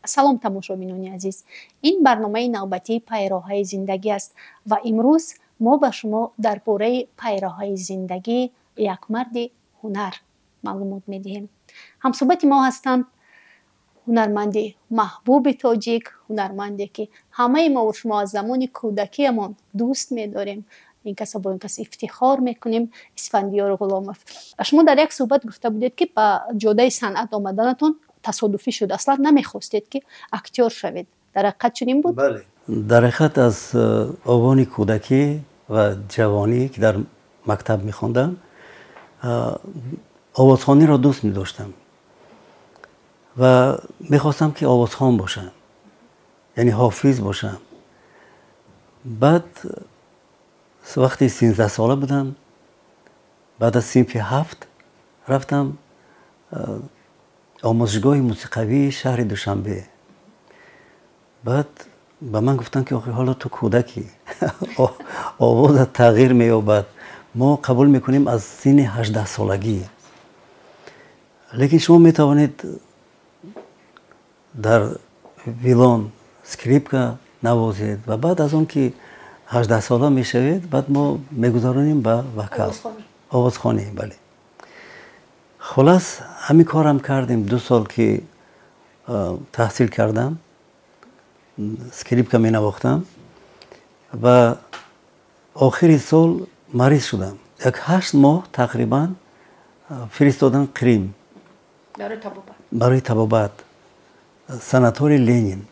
Салом, тамошобинони азиз! Ин барномаи навбатии «Пайроҳаи зиндагӣ» аст ва имрӯз мо ба шумо дар бораи пайроҳаи зиндагии як марди ҳунар маълумот медиҳем. Ҳамсӯҳбати мо ҳастанд ҳунарманди маҳбуби тоҷик, ҳунарманде, ки ҳамаи мову шумо аз замони кӯдакиамон дӯст медорем, ин касо бо ин кас ифтихор мекунем, Исфандиёр Ғуломов. Шумо дар як суҳбат гуфта будед, ки ба ҷодаи санъат омаданатон тасодуфӣ шуд, аслан намехостед, ки актёр шавед. Дар ҳақиқат чунин буд? Бале, дар ҳақиқат аз овони кӯдакӣ ва ҷавонӣ, ки дар мактаб мехондам, овозхониро дӯст медоштам ва мехостам, ки овозхон бошам, яъне ҳофиз бошам. Баъд вақти 13сола будам, баъд аз синфи 7 рафтам омӯзишгоҳи мусиқавии шаҳри Душанбе. Баъд ба ман гуфтанд, ки охи, ҳоло ту кӯдакӣ, овозат тағйир меёбад, мо қабул мекунем аз синни 18солагӣ, лекин шумо метавонед дар виолон, скрипка навозед ва баъд аз он ки 18сола мешавед, баъд мо мегузаронем ба вокал, овозхонӣ. Бале, хулас, ҳамин корам кардем. 2 сол ки таҳсил кардам, скрипка менавохтам ва охири сол мариз шудам. Як 8 моҳ тақрибан фиристодан Қрим барои табобат, санаторий Ленин,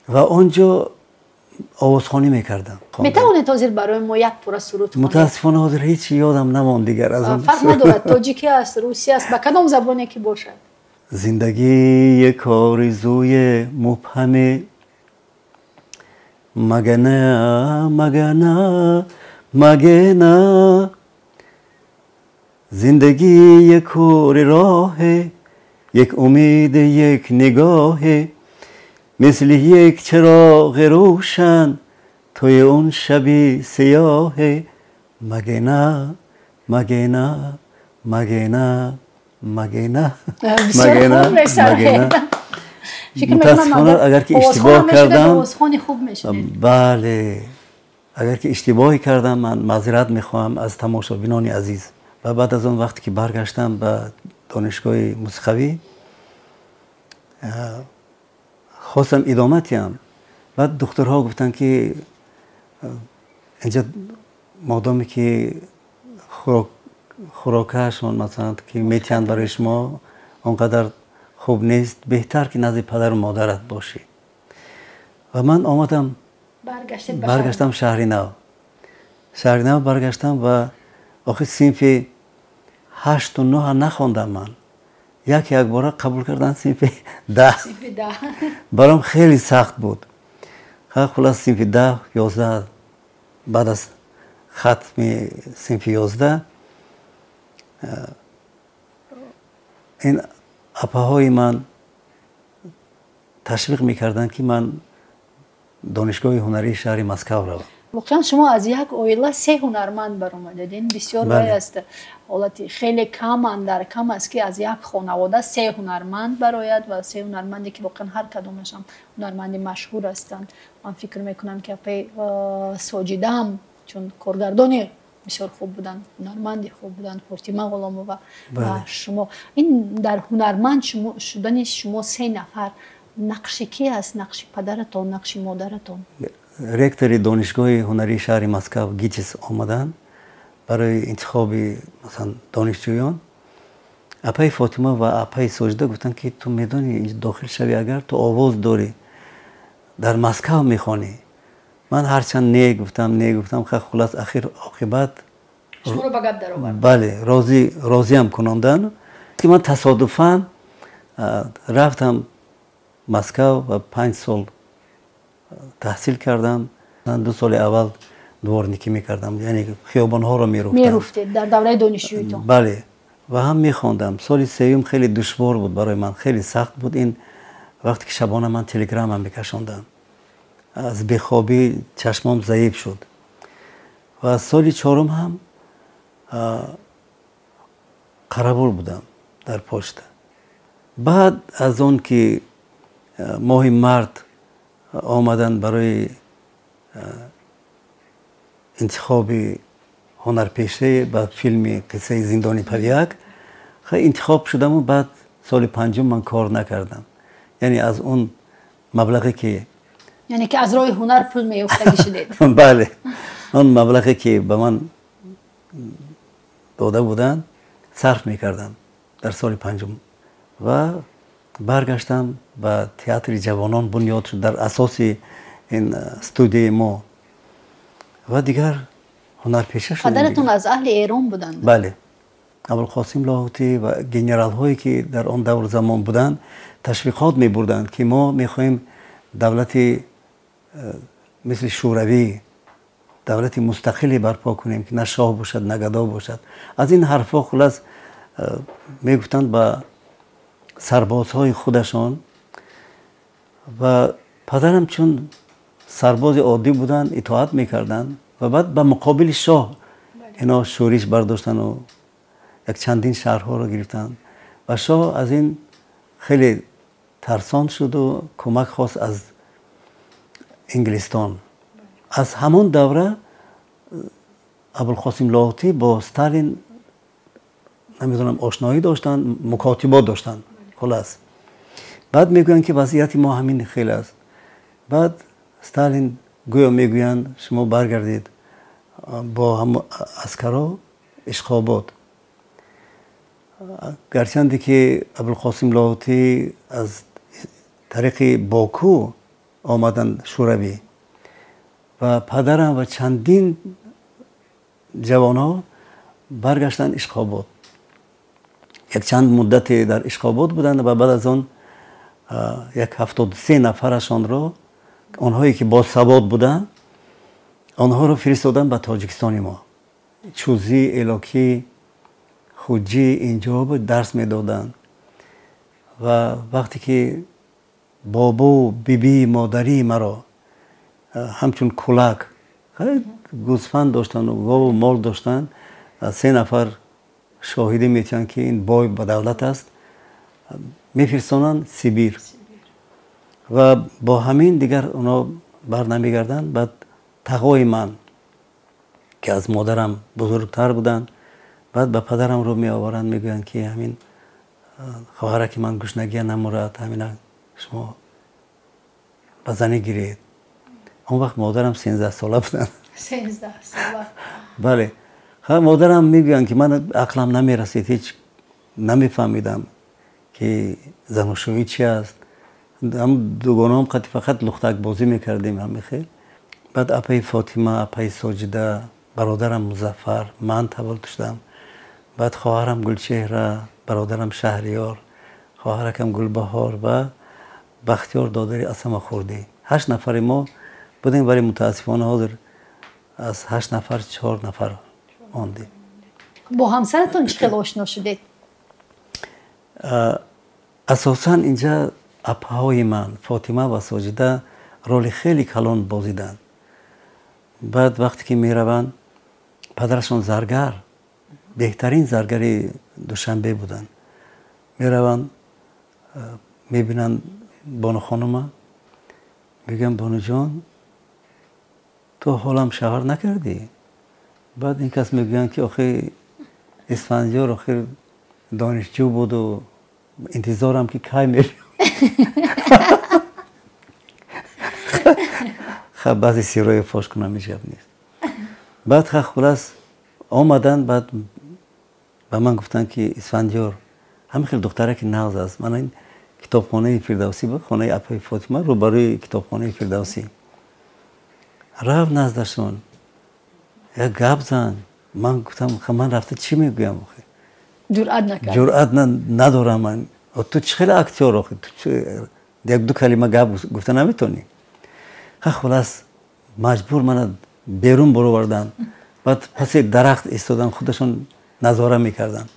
ва он ҷо овозхонӣ мекардам. Метавонед ҳозир барои мо як пора суруд? Мутаассифона, ҳозир ҳеҷ ёдам намонд дигар аз он. Фарқ надорад, тоҷикӣ аст, русӣ аст, ба кадом забоне ки бошад. Зиндагӣ як орзуи мубҳаме, магана, магана, магена, зиндагӣ як кори роҳе, як умед, як нигоҳе, мисли як чароғи рӯшан туи он шаби сиёҳе, магена, магена, магена, магена, магена, магена. Мутаассифона, агар ки иштибоҳ кардам, бале, агар ки иштибоҳе кардам, ман маъзират мехоҳам аз тамошобинони азиз. Ва баъд аз он вақте ки баргаштам ба донишгоҳи мусиқавӣ, хостам идома диҳам. Баъд духтурҳо гуфтанд, ки инҷа модоме ки хӯрокаашон, масалан, ки метиҳанд барои шумо, он қадар хуб нест, беҳтар ки назди падару модарат бошӣ. Ва ман омадам, баргаштам шаҳри нав. Шаҳри нав баргаштам ва охир синфи ҳашту нӯҳа нахондам ман. Як якбора қабул кардан синфи 10, баром хеле сахт буд. Хулас, синфи 10, 11, баъд аз хатми синфи 11 ин апаҳои ман ташвиқ мекарданд, ки ман донишгоҳи ҳунарии шаҳри Москав равам. Воқеан, шумо аз як оила се ҳунарманд баромадед. Ин бисёр вай аст, ҳолати хеле кам андар кам аст, ки аз як хонавода се ҳунарманд барояд ва се ҳунарманде, ки воқеан ҳар кадомашам ҳунарманди машҳур ҳастанд. Ман фикр мекунам, ки апаи Соҷидаам, чун коргардони бисёр хуб буданд, ҳунарманди хуб буданд, Фотима Ғуломова ва шумо. Ин дар ҳунарманд шудани шумо се нафар нақши ки аст? Нақши падаратон, нақши модаратон? Ректори донишгоҳи ҳунарии шаҳри Москав, ГИТИС, омаданд барои интихоби, масалан, донишҷӯён. Апаи Фотима ва апаи Соҷида гуфтанд, ки ту медонӣ, дохил шавӣ, агар ту овоз дорӣ, дар Москав мехонӣ. Ман ҳарчанд не гуфтам, не гуфтам, хулас, ахир оқибат шуморо ба гап даровард. Бале, розиам кунондан, ки ман тасодуфан рафтам Москав ва 5 сол таҳсил кардам. 2 соли аввал дворникӣ мекардам, яъне хиёбонҳоро меруфтам. Меруфтед дар давраи донишҷӯитон? Бале, ва ҳам мехондам. Соли сеюм хеле душвор буд барои ман, хеле сахт буд. Ин вақте ки шабона ман телеграмма мекашондам, аз бехобӣ чашмом заиф шуд. Ва соли чорум ҳам қаравул будам дар почта. Баъд аз он ки Моҳи март омаданд барои интихоби ҳунарпеша ба филми қиссаи зиндони Павияк. Интихоб шудаму баъд соли панҷум ман кор накардам. Яъне аз он маблағе ки, яъне ки аз роҳи ҳунар пул меёфтагӣ шудед? Бале, он маблағе ки ба ман дода буданд, сарф мекардам дар соли панҷум ва баргаштам ба театри ҷавонон, бунёд шуд дар асоси ин студияи мо ва дигар ҳунарпеша шудем. Падаратон аз аҳли Эрон буданд? Бале, Абулқосим Лоҳутӣ ва генералҳое ки дар он давру замон буданд, ташвиқот мебурданд, ки мо мехоҳем давлати мисли Шӯравӣ, давлати мустақиле барпо кунем, ки на шоҳ бошад, на гадо бошад. Аз ин ҳарфҳо хулас мегуфтанд ба сарбозҳои худашон. Ва падарам чун сарбози оддӣ буданд, итоат мекарданд ва баъд ба муқобили шоҳ ино шӯриш бардоштану як чандин шаҳрҳоро гирифтанд ва шоҳ аз ин хеле тарсон шуду кӯмак хост аз Инглистон. Аз ҳамон давра Абулқосим Лоҳутӣ бо Сталин, намедонам, ошноӣ доштанд, мукотибот доштанд. Хулас, баъд мегӯянд, ки вазъияти мо ҳамин хел аст. Баъд Сталин гӯё мегӯянд, шумо баргардед бо аскаро Ишқобод. Гарчанде ки Абулқосим Лоҳутӣ аз тариқи Боку омаданд Шӯравӣ ва падарам ва чандин ҷавонҳо баргаштанд Ишқобод. Як чанд муддате дар Ишқобод буданд ва баъд аз он як 73 нафарашонро, онҳое ки босавод буданд, онҳоро фиристоданд ба Тоҷикистони мо. Чӯзӣ, Элокӣ, Хуҷӣ, инҷоҳо буд, дарс медоданд. Ва вақте ки бобову бибии модарии маро ҳамчун кулак гӯсфанд доштанд, гову мол доштанд, се нафар шоҳидӣ метиҳанд, ки ин бой ба давлат аст, мефирстонанд Сибир. Ва бо ҳамин дигар онҳо бар намегарданд. Баъд тағои ман, ки аз модарам бузургтар буданд, баъд ба падарам рӯ меоваранд, мегӯянд, ки ҳамин хоҳараки ман гушнагия намурад, ҳамина шумо ба занӣ гиред. Он вақт модарам 13 сола буданд. 13 сола? Бале. Модарам мегӯянд, ки ман ақлам намерасид, ҳеҷ намефаҳмидам, ки занушӯӣ чи аст. Дугонаҳом қати фақат лухтакбозӣ мекардем, ҳамин хел. Баъд апаи Фотима, апаи Соҷида, бародарам Музаффар, ман таваллуд шудам. Баъд хоҳарам Гулчеҳра, бародарам Шаҳриёр, хоҳаракам Гулбаҳор ва Бахтиёр, додари аз ҳама хурдӣ. Ҳашт нафари мо будем, вале мутаассифона ҳозир аз ҳашт нафар чор нафар мондем. Бо ҳамсаратон чӣ хел ошно шудед? Асосан инҷа апаҳои ман Фотима ва Соҷида роли хеле калон бозиданд. Баъд вақте ки мераванд, падарашон заргар, беҳтарин заргари Душанбе буданд. Мераванд, мебинанд Бонухонума, мегӯянд: «Бонуҷон, ту ҳолам шавҳар накардӣ?» Баъд ин кас мегӯянд, ки охи, Исфандиёр охир донишҷӯ буду интизорам, ки кай мебиём. Баъзе сирое фош кунам, ҳеҷ гап нест. Баъд ха, хулас, омаданд, баъд ба ман гуфтанд, ки Исфандиёр, ҳамин хел духтараки нағз аст. Ман ин китобхонаи Фирдавсӣ буд, хонаи апаи Фотима рӯбарӯи китобхонаи Фирдавсӣ. Рав наздашон, як гап зан. Ман гуфтам: «Ман рафта чӣ мегӯям?» Ҷуръат накард? Ҷуръат надорам ман. Ту чӣ хеле актёр, охи, як ду калима гап гуфта наметонӣ. Ха, хулас, маҷбур мана берун бароварданд. Баъд паси дарахт истодан, худашон назора мекарданд,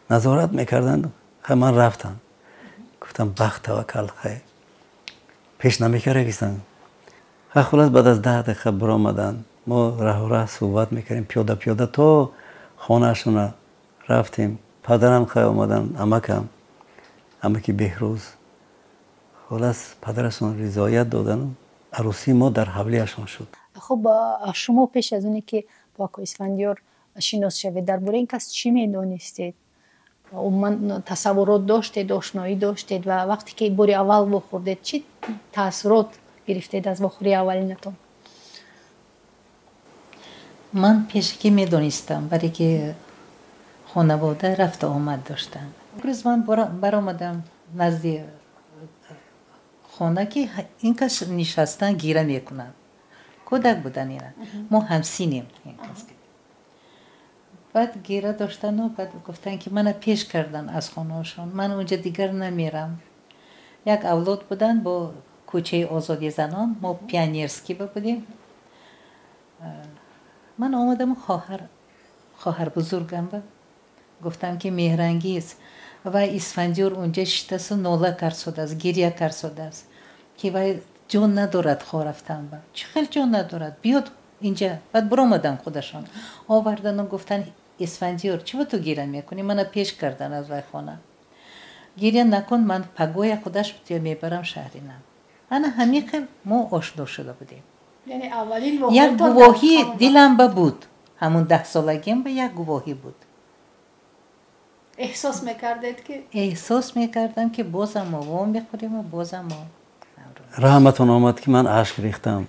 назорат мекарданд. Ха, ман рафтам, гуфтам: «Бахт, таваккал, хай, пеш намекарагистан». Ха, хулас, баъд аз 10 дақиқа баромаданд. Мо раҳу раҳ суҳбат мекардем, пиёда пиёда то хонаашона рафтем. Падарам хай омаданд, амакам, амаки Беҳрӯз. Холас падарашон ризоят додану арӯсии мо дар ҳавлиашон шуд. Хуб, шумо пеш аз оне ки бо акои Исфандиёр шинос шавед, дар бораи ин кас чӣ медонистед? Умуман тасаввурот доштед, ошноӣ доштед ва вақте ки бори аввал вохӯрдед, чӣ таассурот гирифтед аз вохӯрии аввалинатон? Ман пешакӣ медонистам, баре ки хонавода рафту омад доштанд. Рӯз ман баромадам назди хона, ки ин кас нишастан гира мекунанд. Кӯдак будан ина. Мо ҳамсинем. Баъд гира доштану баъд гуфтанд, ки мана пеш кардан аз хонаашон. Ман унҷа дигар намерам. Як авлод буданд бо кӯчаи Озоди занон, мо Пионерский будем. Ман омадам хоҳар бузургам ба гуфтам, ки Меҳрангиз ва Исфандиёр унҷа шиштасу нола карсодааст, гиря карсодааст, ки вай ҷон надорад хо рафтан ба. Чӣ хел ҷон надорад? Биёд инҷа. Баъд биромадан худашон. Овардану гуфтан: Исфандиёр, чӣ ту гиря мекунӣ? Мана пеш кардан аз вай хона. Гиря накун, ман пагоя худаш мебарам шаҳри нав. Ана ҳамин хел мо ошно шуда будем. Як гувоҳӣ дилам ба буд. Ҳамун 10 солагиам ба як гувоҳӣ буд. Эҳсос мекардед, ки Эҳсос мекардам, ки бозам мо вом мехӯрему бозам мо Раҳматон омад, ки ман ашк рехтам.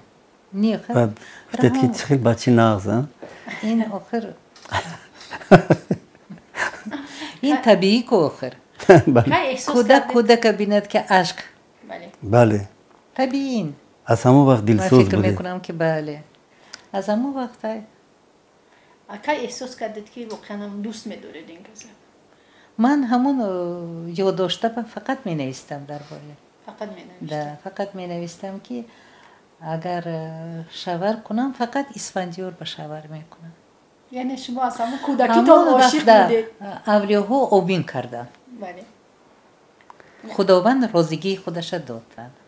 Не. Баъд гуфтед, ки чӣ хел бачи нағз. Ин охир ин табиӣ ку охир. Кӯдак кӯдака бинад, ки ашк Бале. Табиӣ ин. Аз ҳамон вақт дилсӯз фикр будед. Мекунам, ки бале, аз ҳамон вақт. Кай эҳсос кардед, ки воқеан дӯст медоред ин каса? Ман ҳамон ёддошта фақат менавистам дар бораи Фақат менавиштед? Да, фақат менавистам, ки агар шавар кунам, фақат Исфандиёр ба шавар мекунам. Яъне шумо аз ҳамон кӯдакитон ошиқ будед? Авлиёҳо обин карданд. Худованд розигии худаша дод.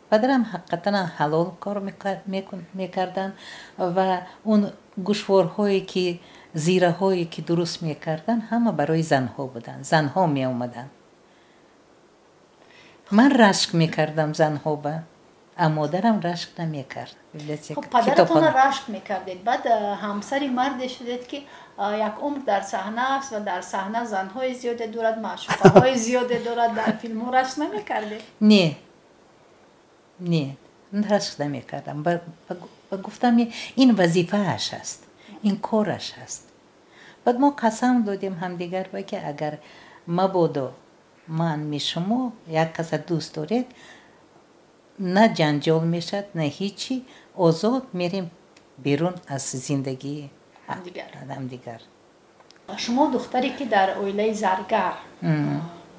Падарам ҳақиқатан ҳалол кор мекарданд ва он гӯшворҳое ки, зираҳое ки дуруст мекарданд, ҳама барои занҳо буданд. Занҳо меомаданд. Ман рашк мекардам занҳо ба, а модарам рашк намекард. Падаратонро рашк мекардед, баъд ҳамсари марде шудед, ки як умр дар саҳна аст ва дар саҳна занҳои зиёде дорад, маъшуқаҳои зиёде дорад, дар филмҳо рашк намекардед? Не, не, рашк намекардам. Ба гуфтам, ин вазифааш аст, ин кораш аст. Баъд мо қасам додем ҳамдигар ба, ки агар мабодо ман ми шумо як каса дӯст доред, на ҷанҷол мешавад, на ҳичи, озод мерем берун аз зиндагии ҳамдигар. Шумо духтаре, ки дар оилаи заргар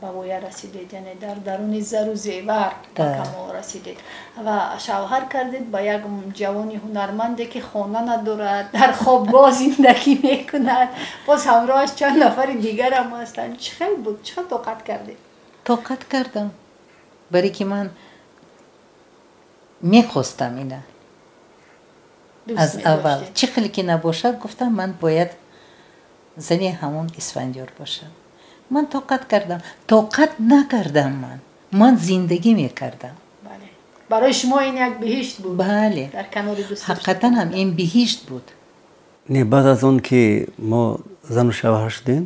ба воя расидед, яъне дар даруни зару зевар ба камол расидед ва шавҳар кардед ба як ҷавони ҳунарманде, ки хона надорад, дар хобгоҳ зиндагӣ мекунад, боз ҳамроҳаш чанд нафари дигарам ҳастанд. Чӣ хел буд? Чӣ хел тоқат кардед? Тоқат кардам, баре ки ман мехостам ина аз аввал. Чӣ хеле ки набошад, гуфтам, ман бояд зани ҳамон Исфандиёр бошам. Ман тоқат кардам. Тоқат накардам, ман зиндагӣ мекардам. Барои шумо ин як биҳишт буд. Бале. Дар канори дӯст. Ҳақиқатан ҳам ин биҳишт буд. Не, баъд аз он ки мо зану шавҳар шудем,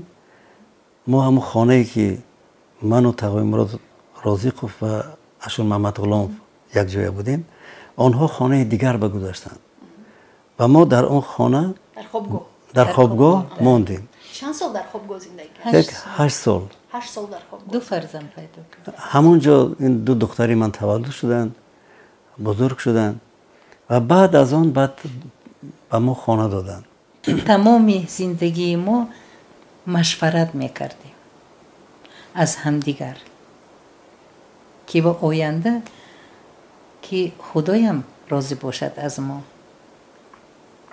мо ҳамон хонае, ки ману Тағои Розиқов ва Ашур Мамадғуломов якҷоя будем, онҳо хонаи дигар ба гузаштанд ва мо дар он хона дар хобгоҳ мондем. Чанд сол дар хобгоҳ зиндагӣ кардед? Як 8 сол. 8 сол дар хобгоҳ. Ду фарзанд пайдо кард. Ҳамон ҷо ин ду духтари ман таваллуд шуданд, бузург шуданд ва баъд аз он баъд ба мо хона доданд. Тамоми зиндагии мо машварат мекардем аз ҳамдигар, ки ба оянда ки Худоям розӣ бошад аз мо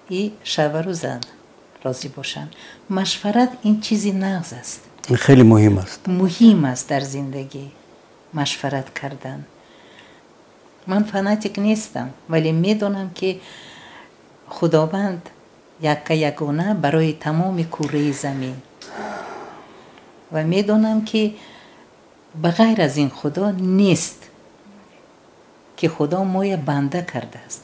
и шавару зан розӣ бошанд. Машварат ин чизи нағз аст. Хеле муҳим аст. Муҳим аст дар зиндагӣ машварат кардан. Ман фанатик нестам, вале медонам, ки Худованд якка ягона барои тамоми курраи замин ва медонам, ки ба ғайр аз ин Худо нест. Ки Худо моя банда кардааст.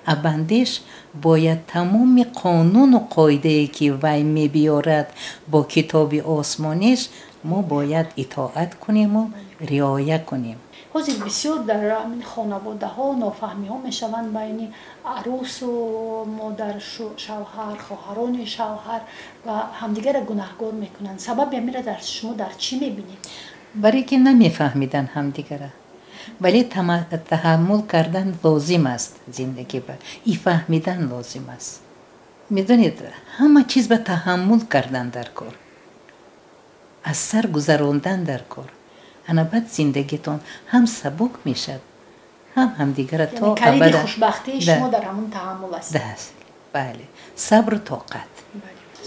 А бандиш бояд тамоми қонуну қоидае, ки вай мебиёрад бо китоби осмониш, мо бояд итоат кунему риоя кунем. Ҳозир бисёр дар ҳамин хонаводаҳо нофаҳмиҳо мешаванд байни арӯсу модар, шавҳар, хоҳарони шавҳар ва ҳамдигарро гунаҳгор мекунанд. Сабаби ҳаминро дар шумо дар чӣ мебинед? Барое ки намефаҳмидан ҳамдигара, вале таҳаммул кардан лозим аст. Зиндагӣ ба и фаҳмидан лозим аст. Медонед, ҳама чиз ба таҳаммул кардан дар кор, аз сар гузарондан дар кор. Ана баъд зиндагитон ҳам сабук мешавад, ҳам ҳамдигара то калиди хушбахтии шумо дар ҳамон таҳаммул аст. Бале, сабру тоқат.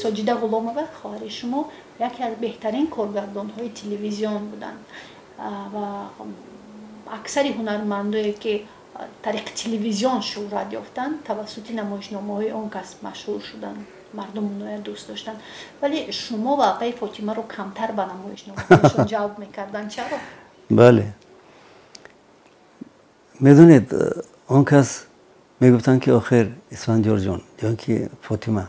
Соҷида Ғуломова, хоҳари шумо, яке аз беҳтарин коргардонҳои телевизион буданд ва аксари ҳунармандое, ки тариқи телевизион шӯҳрат ёфтанд, тавассути намоишномаҳои он кас машҳур шуданд, мардум онҳоя дӯст доштанд. Вале шумо ва апаи Фотимаро камтар ба намоишномаҳояшон ҷалб мекарданд. Чаро? Бале, медонед, он кас мегуфтанд, ки охир, Исфандиёрҷон ё ки Фотима,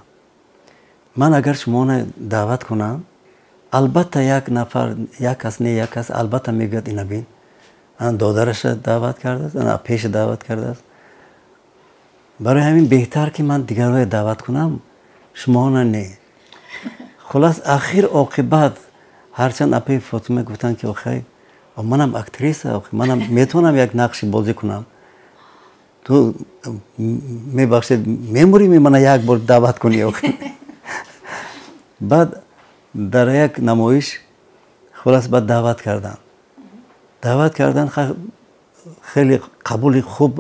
ман агар шуморо даъват кунам, албатта як нафар, як кас, не, як кас албатта мегӯяд: «Ина бин, додараша даъват кардааст, ана пеша даъват кардааст». Барои ҳамин беҳтар, ки ман дигарое даъват кунам, шумоона не. Хулас, ахир оқибат, ҳарчанд апаи Фотима гуфтанд, ки охай, манам актриса, манам метавонам як нақши бозӣ кунам, ту мебахшед, мемурӣ, мана як бор даъват кунӣ. Охир баъд дар як намоиш, хулас, баъд даъват карданд, хеле қабули хуб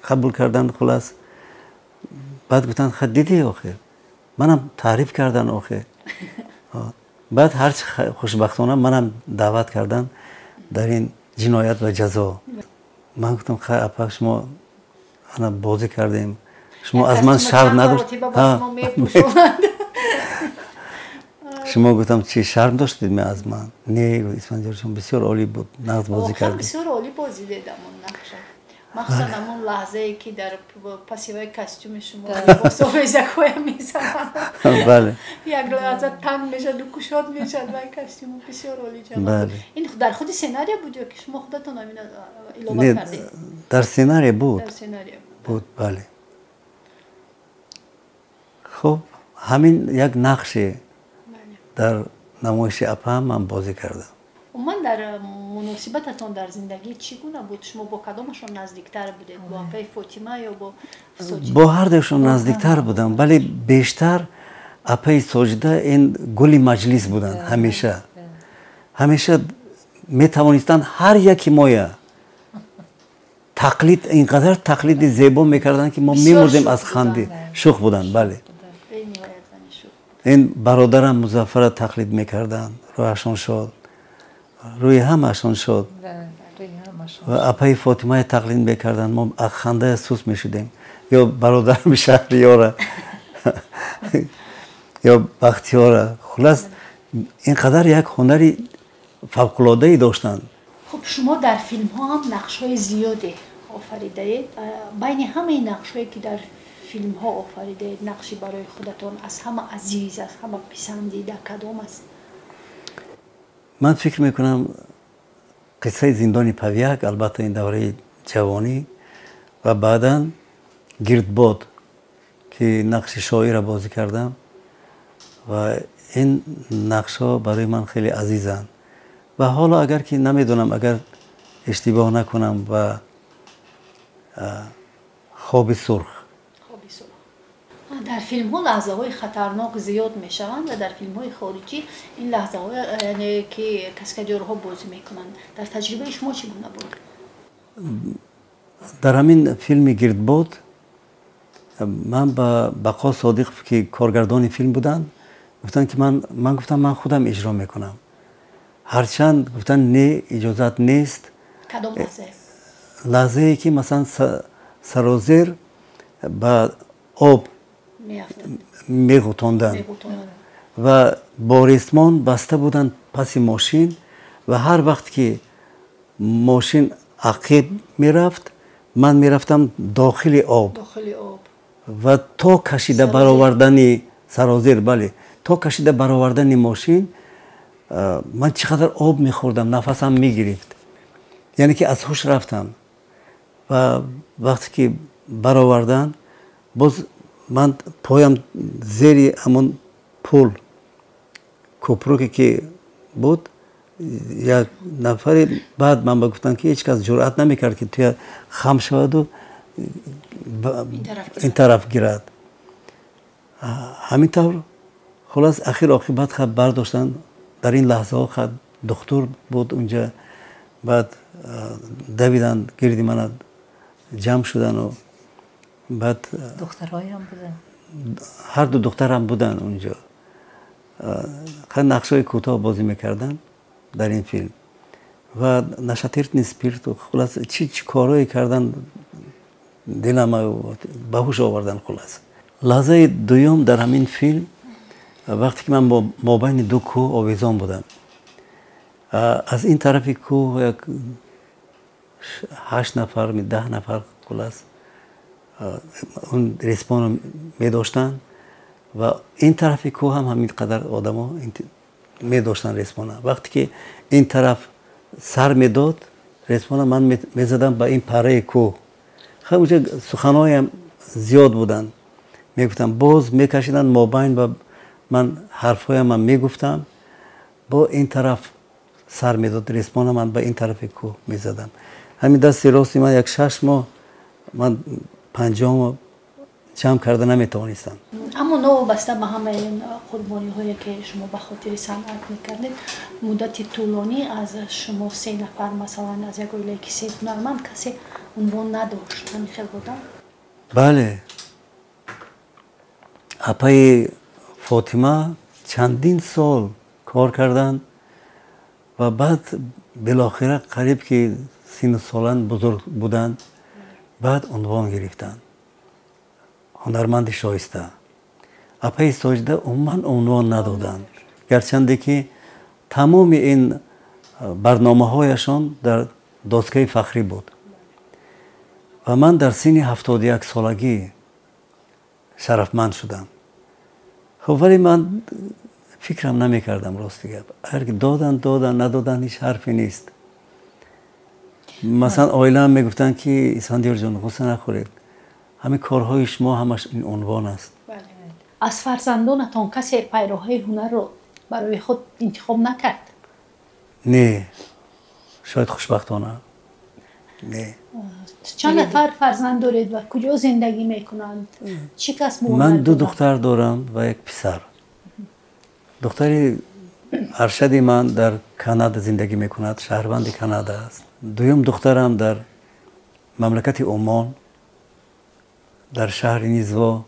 қабул карданд. Хулас, баъд гуфтанд: «Ха, дидӣ, охир манам таъриф кардан». Охир баъд ҳарчи хушбахтона манам даъват карданд дар ин «Ҷиноят ва ҷазо». Ман гуфтам: «Хай, апа, шумо ана бозӣ кардем, шумо аз ман шарм надошт?» Шумо, гуфтам, чи шарм доштед аз ман? «Не, Исфандиёрҷон, бисёр олӣ буд, нағз бозӣ кардед». Бисёр олӣ бозӣ дедам он нақша, махсусан ҳамон лаҳзае, ки дар пасиваи костюми шумо либосовезакҳоя мезананд. Бале. Як лаҳза танг мешаду кушод мешад вай костюму. Бисёр олӣ ҷавоб. Ин дар худи сценария буд ё ки шумо худатон ҳамина илова кардед? Дар сценария буд. Дар сценария. Буд, бале. Хуб, ҳамин як нақше дар намоиши апаам ман бозӣ кардам. Умуман, дар муносибататон дар зиндагӣ чӣ гуна буд? Шумо бо кадомашон наздиктар будед, бо апаи Фотима ё бо Соҷида? Бо ҳардуяшон наздиктар будам, вале бештар апаи Соҷида. Ин гули маҷлис буданд ҳамеша. Ҳамеша метавонистанд ҳар яки моя тақлид, ин қадар тақлиди зебо мекарданд, ки мо мемурдем аз ханди. Шӯх буданд, бале. Ин бародарам Музаффара тақлид мекарданд, рӯҳашон шод, рӯи ҳамаашон шод. Ва апаи Фотимая тақлид мекарданд, мо аз хандая сус мешудем, ё бародарам Шаҳриёра, ё Бахтиёра. Хулас, ин қадар як ҳунари фавқулоддае доштанд. Хуб, шумо дар филмҳо ҳам нақшҳои зиёде офаридаед. Байни ҳамаи нақшҳое, ки дар филмҳо офаридаед, нақши барои худатон аз ҳама азиз, аз ҳама писандида кадом аст? Ман фикр мекунам, қиссаи зиндони Павяк, албатта, ин давраи ҷавонӣ, ва баъдан «Гирдбод», ки нақши шоира бозӣ кардам, ва ин нақшҳо барои ман хеле азизанд. Ва ҳоло агар ки намедонам, агар иштибоҳ накунам, ва «Хоби сурх». Дар филмҳо лаҳзаҳои хатарнок зиёд мешаванд ва дар филмҳои хориҷӣ ин лаҳзаҳо, яъне ки каскадёрҳо бозӣ мекунанд. Дар таҷрибаи шумо чӣ гуна буд? Дар ҳамин филми «Гирдбод» ман ба Бақо Содиқов, ки коргардони филм буданд, гуфтанд, ки ман гуфтам, ман худам иҷро мекунам. Ҳарчанд гуфтанд, не, иҷозат нест. Кадом лаҳза? Лаҳзае, ки масалан сарозер ба об меғутонданд ва бо ресмон баста буданд паси мошин, ва ҳар вақт ки мошин Ақиб мерафт, ман мерафтам дохили об ва то кашида баровардани сарозер, бале, то кашида баровардани мошин ман чӣ қадар об мехӯрдам, нафасам мегирифт, яъне ки аз ҳуш рафтам. Ва вақте ки баровардан, боз ман поям зери ҳамон пул кӯпруке ки буд, як нафаре баъд ман ба гуфтанд, ки ҳеҷ кас ҷуръат намекард, ки туя хам шаваду ин тараф гирад. Ҳамин тавр, хулас, ахир оқибат хаб бардоштанд. Дар ин лаҳзаҳо хаб духтур буд унҷа, баъд давиданд, гирди мана ҷамъ шудану баъд духтарҳоям буданд, ҳар ду духтарам буданд унҷо. Нақшҳои кӯтоҳ бозӣ мекарданд дар ин филм ва нашатирни спирту, хулас, чӣ чӣ корҳое карданд, дилама ба ҳуш овардан. Хулас, лаҳзаи дуюм дар ҳамин филм, вақте ки ман мобайни ду кӯҳ овезон будам, аз ин тарафи кӯҳ як 8 нафар, 10 нафар, хулас, он респонро медоштанд ва ин тарафи кӯҳ ҳам ҳамин қадар одамо медоштанд респона. Вақте ки ин тараф сар медод респона, ман мезадам ба ин парраи кӯҳ. Хай, уҷа суханҳоям зиёд буданд, мегуфтам, боз мекашиданд мобайн ва ман ҳарфҳоямам мегуфтам, бо ин тараф сар медод респона, ман ба ин тарафи кӯҳ мезадам. Ҳамин дасти рости ман як 6 моҳ ман панҷомо ҷамъ карда наметавонистам. Аммо новобаста ба ҳамаи ин қурбониҳое, ки шумо ба хотири санъат мекардед, муддати тӯлонӣ аз шумо се нафар, масалан, аз як оилае ки се ҳунарманд, касе унвон надошт. Ҳамин хел будам? Бале, апаи Фотима чандин сол кор карданд ва баъд билохира қариб ки сину солан бузург буданд, баъд унвон гирифтанд ҳунарманди шоиста. Апаи Соҷида умуман унвон надоданд, гарчанде ки тамоми ин барномаҳояшон дар доскаи фахрӣ буд. Ва ман дар синни 71 солагӣ шарафманд шудам. Хуб, вале ман фикрам намекардам, рости гап. Агар ки доданд, доданд, надоданд, ҳеҷ ҳарфе нест. Масалан, оилаам мегуфтанд, ки Исфандиёрҷон, ғусса нахӯред, ҳамин корҳои шумо ҳамаш ин унвон аст. Аз фарзандонатон касе пайроҳаи ҳунарро барои худ интихоб накард? Не, шояд хушбахтона не. Чанд нафар фарзанд доред ва куҷо зиндагӣ мекунанд? Чӣ касбу ҳунар? Ман ду духтар дорам ва як писар. Духтари аршади ман дар Канада зиндагӣ мекунад, шаҳрванди Канада аст. Дуюм духтарам дар мамлакати Омон, дар шаҳри Низво,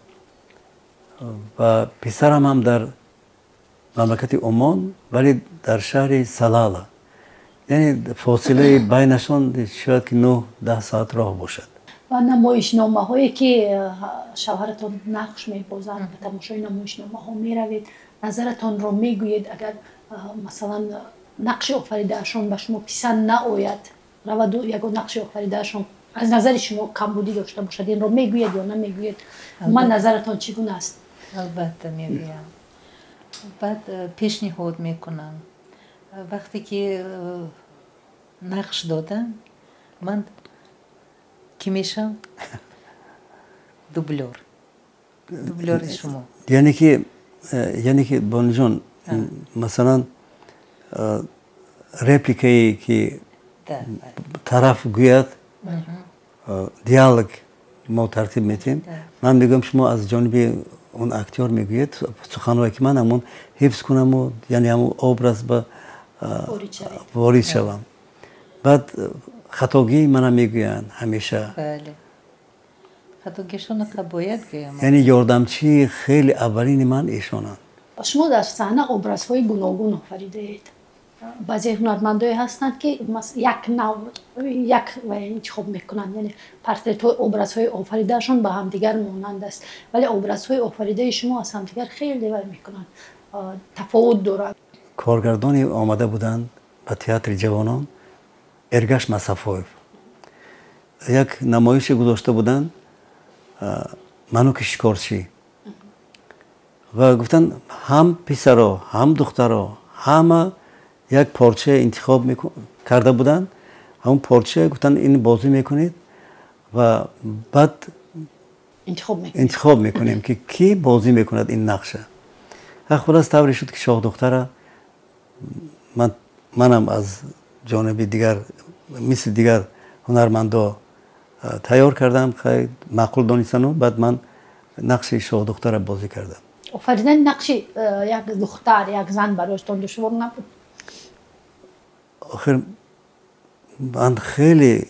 ва писарам ҳам дар мамлакати Омон, вале дар шаҳри Салала. Яъне фосилаи байнашон шояд ки 9-10 соат роҳ бошад. Ва намоишномаҳое ки шавҳаратон нақш мебозанд, ба тамошои намоишномаҳо меравед, назаратонро мегӯед. Агар масалан нақши офаридаашон ба шумо писанд наояд, раваду ягон нақши офаридаашон аз назари шумо камбудӣ дошта бошад, инро мегӯед ё намегӯед? Ман назаратон чӣ гуна аст? Албатта мегӯям. Баъд пешниҳод мекунам. Вақте ки нақш додам, ман кӣ мешавам? Дублёр. Дублёри шумо. Яъне ки, бонуҷон, масалан, репликае ки тараф гӯяд, диалог мо тартиб метиҳем, ман мегӯям, шумо аз ҷониби он актёр мегӯед суханҳое ки ман ҳамон ҳифз кунаму, яъне ҳамон образ ба ворид шавам. Баъд хатогии мана мегӯянд ҳамеша. Яъне ёрдамчии хеле аввалини ман эшонанд. Шумо дар саҳна образҳои гуногун офаридаед. Баъзе ҳунармандое ҳастанд, ки як нав як интихоб мекунанд, яъне портретҳои образҳои офаридаашон ба ҳамдигар монанд аст, вале образҳои офаридаи шумо аз ҳамдигар хеле вай мекунанд, тафовут доранд. Коргардоне омада буданд ба театри ҷавонон, Эргаш Масафоев. Як намоише гузошта буданд, Мануки шикорчӣ, ва гуфтанд ҳам писаро, ҳам духтаро ҳама як порча интихоб карда буданд. Ҳамон порча гуфтанд ин бозӣ мекунед ва баъд интихоб мекунем ки кӣ бозӣ мекунад ин нақша. Хулас тавре шуд ки шоҳдухтара манам аз ҷониби дигар мисли дигар ҳунармандо тайёр кардам, маъқул донистану баъд ман нақши шоҳдухтара бозӣ кардам. Офаридани нақши як духтар, як зан барояштон душвор набуд? Охир ман хеле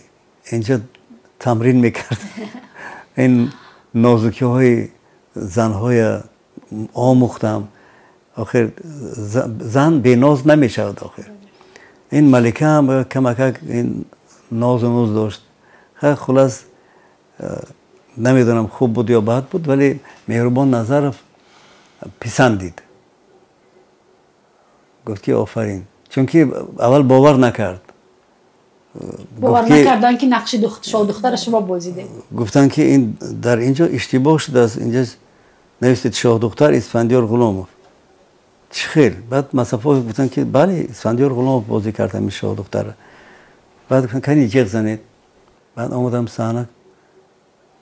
инҷа тамрин мекардам. Ин нозукиҳои занҳоя омӯхтам. Охир зан беноз намешавад. Охир ин малика ҳам камакак ин нозу нуз дошт. Хулас намедонам хуб буд ё бад буд, вале Меҳрубон Назаров писандид, гуфт ки офарин, чунки аввал бовар накард. Бовар накардан ки нақши шоҳдухтара шумо бозидед. Гуфтанд ки ин дар инҷо иштибоҳ шудааст, инҷа навиштед шоҳдухтар Исфандиёр Ғуломов. Чӣ хел? Баъд Масафоев гуфтанд ки бале, Исфандиёр Ғуломов бозӣ кард ҳамин шоҳдухтара. Баъд гуфтанд кани ҷеғ занед. Баъд омадам саҳна,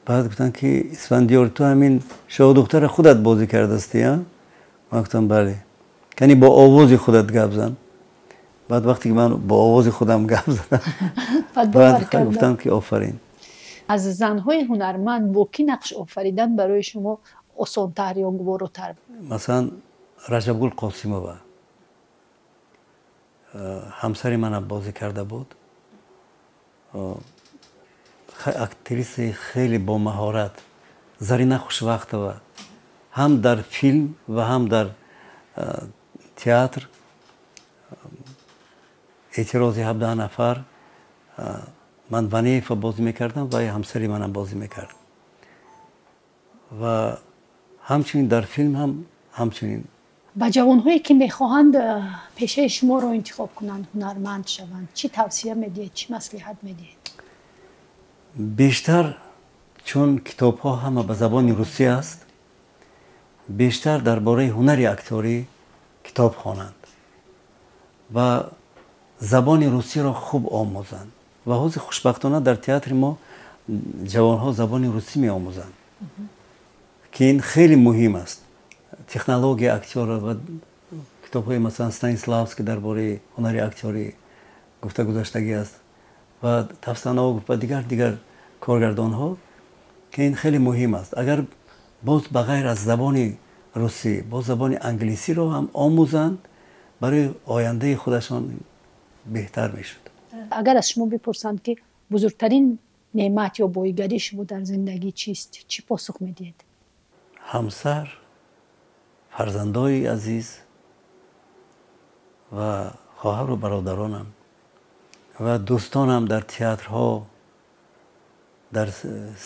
баъд гуфтанд ки Исфандиёр, ту ҳамин шоҳдухтара худат бозӣ кардастӣ, а? Ман гуфтам бале. Кани бо овози худат гап зан. Баъд вақте ки ман бо овози худам гап задам, баъд гуфтам ки офарин. Аз занҳои ҳунарманд бо кӣ нақш офаридан барои шумо осонтар ё гуворотар? Масалан Раҷабгул Қосимова ҳамсари манам бозӣ карда буд. Актрисаи хеле бомаҳорат, Зарина Хушвақтова, ҳам дар филм ва ҳам дар театр эътирози 17 нафар ман Ванеева бозӣ мекардам ва ҳамсари манам бозӣ мекард. Ва ҳамчунин дар филм ҳам ҳамчунин. Ба ҷавонҳое ки мехоҳанд пешаи шуморо интихоб кунанд, ҳунарманд шаванд, чӣ тавсия медиҳед, чӣ маслиҳат медиҳед? Бештар чун китобҳо ҳама ба забони русӣ аст, бештар дар бораи ҳунари актёрӣ китоб хонанд ва забони русиро хуб омӯзанд. Ва ҳозир хушбахтона дар театри мо ҷавонҳо забони русӣ меомӯзанд, ки ин хеле муҳим аст. Технология актёра ва китобҳои масалан Станиславский дар бораи ҳунари актёрӣ гуфта гузаштагӣ аст ва Тавстанов ва дигар коргардонҳо, ки ин хеле муҳим аст. Агар боз ба ғайр аз забони русӣ боз забони англисиро ҳам омӯзанд, барои ояндаи худашон беҳтар мешуд. Агар аз шумо бипурсанд ки бузургтарин неъмат ё боигарии шумо дар зиндагӣ чист, чӣ посух медиҳед? Ҳамсар, фарзандои азиз ва хоҳару бародаронам ва дӯстонам дар театрҳо, дар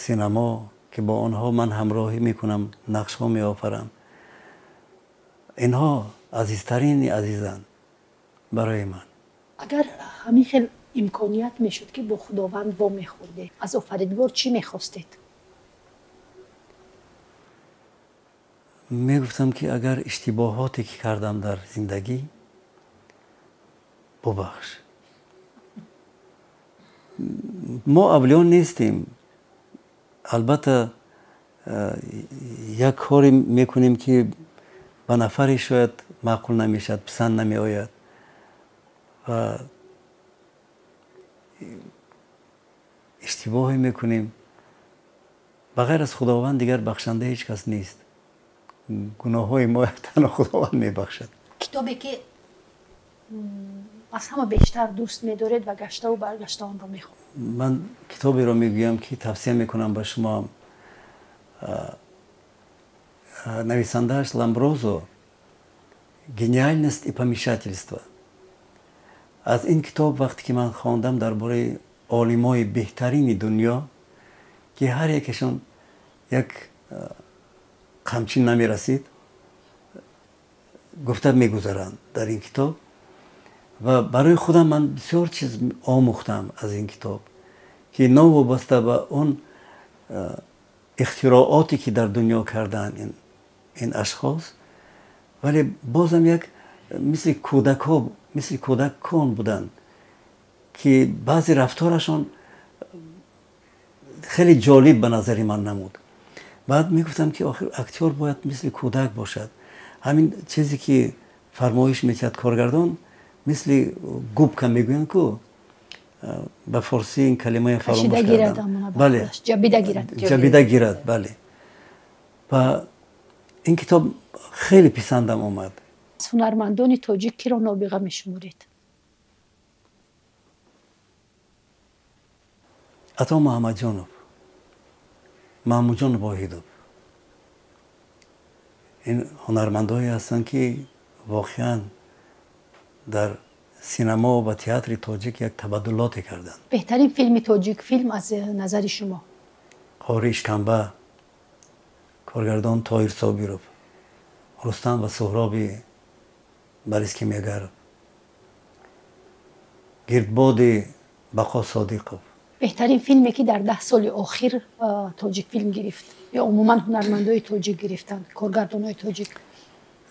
синамо, ки бо онҳо ман ҳамроҳӣ мекунам, нақшҳо меофарам. Инҳо азизтарини азизанд барои ман. Агар ҳамин хел имконият мешуд ки бо Худованд вомехӯрдед, аз офаридгор чӣ мехостед? Мегуфтам ки агар иштибоҳоте ки кардам дар зиндагӣ, бубахш. Мо авлиё нестем. Албатта як коре мекунем ки ба нафаре шояд маъқул намешавад, писанд намеояд ва иштибоҳе мекунем. Ба ғайр аз Худованд дигар бахшанда ҳеҷ кас нест. Гуноҳҳои мо танҳо Худованд мебахшад. Китобе ки аз ҳама бештар дӯст медоред ва гаштаву баргашта онро мехонед? Ман китоберо мегӯям ки тавсия мекунам ба шумо. Нависандааш Ламброзо, «Гениальность и помешательство». Аз ин китоб вақте ки ман хондам дар бораи олимои беҳтарини дунё, ки ҳар якешон як қамчин намерасид, гуфта мегузаранд дар ин китоб. Ва барои худам ман бисёр чиз омӯхтам аз ин китоб, ки новобаста ба он ихтирооте ки дар дунё кардаанд ин ашхос, вале бозам як мисли кӯдакҳо, мисли кӯдакон буданд, ки баъзе рафторашон хеле ҷолиб ба назари ман намуд. Баъд мегуфтам, ки охир актёр бояд мисли кӯдак бошад. Ҳамин чизе ки фармоиш метиҳад коргардон, мисли губка мегӯянд ку, ба форсӣ ин калимаи фаромӯш кардам. Бале, ҷабида гирад. Бале. Ва ин китоб хеле писандам омад. Аз ҳунармандони тоҷик киро нобиға мешуморед? Ато Муҳаммадҷонов, Маҳмудҷон Воҳидов. Ин ҳунармандое ҳастанд, ки воқеан дар синемо ва театри тоҷик як табаддулоте карданд. Беҳтарин филми тоҷик филм аз назари шумо? Қори Ишкамба, коргардон Тоҳир Собиров, Рустам ва Суҳроби Борис Кимёгаров, Гирдбоди Бақо Содиқов. Беҳтарин филме, ки дар 10 соли охир тоҷик филм гирифт ё умуман ҳунармандои тоҷик гирифтанд, коргардонҳои тоҷик?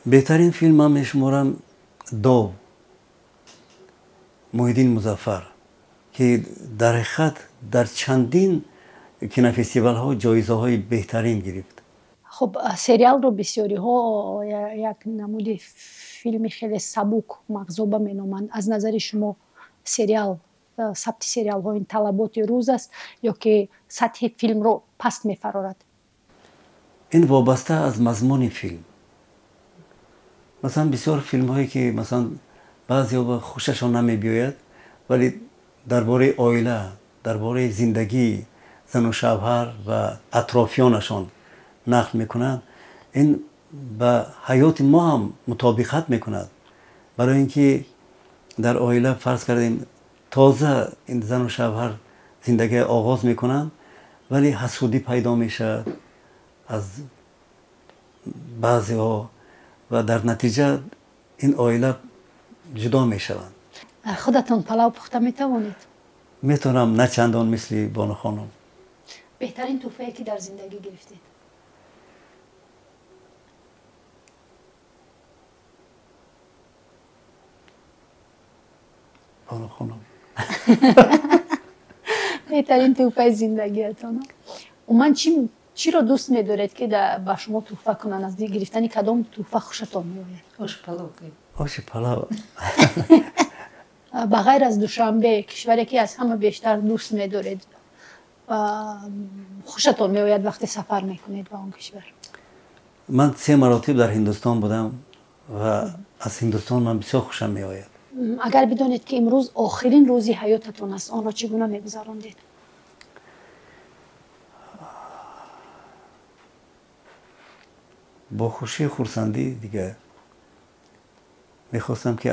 Беҳтарин филм ман мешуморам Дов, Муҳиддин Музаффар, ки дар ҳақиқат дар чандин кинофестивалҳо ҷоизаҳои беҳтарин гирифт. Хуб, сериалро бисёриҳо як намуди филми хеле сабук, мағзоба меноманд. Аз назари шумо сериал, сабти сериалҳо ин талаботи рӯз аст ё ки сатҳи филмро паст мефарорад? Ин вобаста аз мазмуни филм. Масалан, бисёр филмҳое, ки масалан баъзеҳо хушашон намебиёяд, вале дар бораи оила, дар бораи зиндагии зану шавҳар ва атрофиёнашон нақл мекунанд, ин ба ҳаёти мо ҳам мутобиқат мекунад. Барои ин ки дар оила, фарз кардем, тоза ин зану шавҳар зиндагӣ оғоз мекунанд, вале ҳасудӣ пайдо мешавад аз баъзеҳо ва дар натиҷа ин оила ҷудо мешаванд. Худатон палав пухта метавонед? Метавонам, на чандон мисли Бонухонум. Беҳтарин тӯҳфае, ки дар зиндагӣ гирифтед? Бонухонум. Беҳтарин тӯҳфаи зиндагиятон. Умуман чиро дӯст медоред, ки ба шумо тӯҳфа кунанд? Аз гирифтани кадом тӯҳфа хушатон меояд? Ош палов. Оши палав. Ба ғайр аз Душанбе, кишваре, ки аз ҳама бештар дӯст медоред, хушатон меояд вақте сафар мекунед ба он кишвар? Ман се маротиб дар Ҳиндустон будам ва аз Ҳиндустон ман бисёр хушам меояд. Агар бидонед, ки имрӯз охирин рӯзи ҳаётатон аст, онро чӣ гуна мегузарондед? Бо хушию хурсандӣ. Дигар мехостам, ки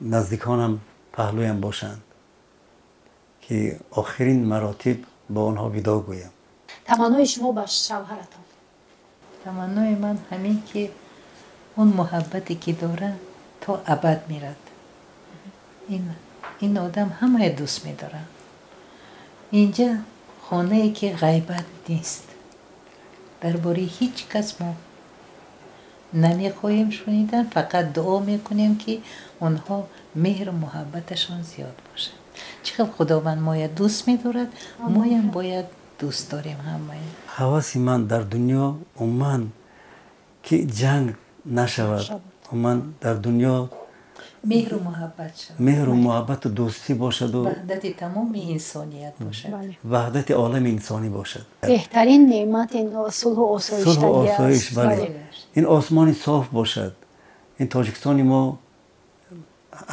наздиконам паҳлӯям бошанд, ки охирин маротиб бо онҳо видоъ гӯям. Таманнои шумо ба шавҳаратон? Таманнои ман ҳамин, ки он муҳаббате, ки дорад, то абад мерад. Ин одам ҳамае дӯст медорад. Инҷа хонае, ки ғайбат нест, дар бораи ҳеҷ кас мо намехоҳем шунидан, фақат дуо мекунем, ки онҳо меҳру муҳаббаташон зиёд бошад. Чӣ хел Худованд моя дӯст медорад, моям бояд дӯст дорем ҳамая. Ҳаваси ман дар дунё умуман, ки ҷанг нашавад, умуман дар дунё меҳру муҳаббат шавад, меҳру муҳаббату дӯстӣ бошаду ваҳдати тамоми инсоният бошад, ваҳдати олами инсонӣ бошад. Беҳтарин неъмат ин сулҳу осоиш. Сулҳу осоиш, бале. Ин осмони соф бошад. Ин Тоҷикистони мо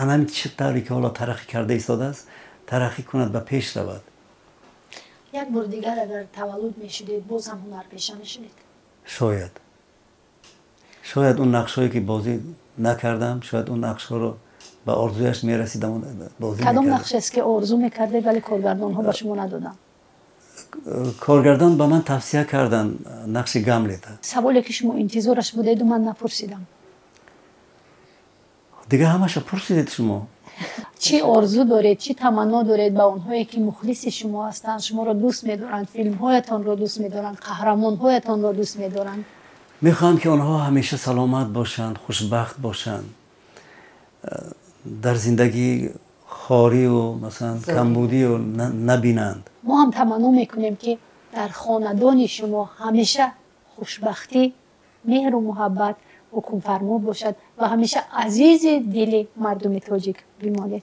анами чӣ тавре ки ҳоло тараққӣ карда истодааст, тараққӣ кунад, ба пеш равад. Як бор дигар агар таваллуд мешудед, боз ҳам ҳунарпеша мешудед? Шояд он нақшҳое, ки бозӣ накардам, шояд он нақшҳоро ба орзуяш мерасидам, бозӣ. Кадом нақш аст, ки орзу мекардед, вале коргардонҳо ба шумо надоданд? Коргардон ба ман тавсия карданд нақши Гамлета. Саволе, ки шумо интизораш будеду ман напурсидам? Дигар ҳамаша пурсидед шумо. Чӣ орзу доред, чӣ таманно доред ба онҳое, ки мухлиси шумо ҳастанд, шуморо дӯст медоранд, филмҳоятонро дӯст медоранд, қаҳрамонҳоятонро дӯст медоранд? Мехоҳам, ки онҳо ҳамеша саломат бошанд, хушбахт бошанд, дар зиндагӣ хориву, масалан, камбудию набинанд. Мо ҳам таманно мекунем, ки дар хонадони шумо ҳамеша хушбахтӣ, меҳру муҳаббат ҳукмфармо бошад ва ҳамеша азизи дили мардуми тоҷик бимонед.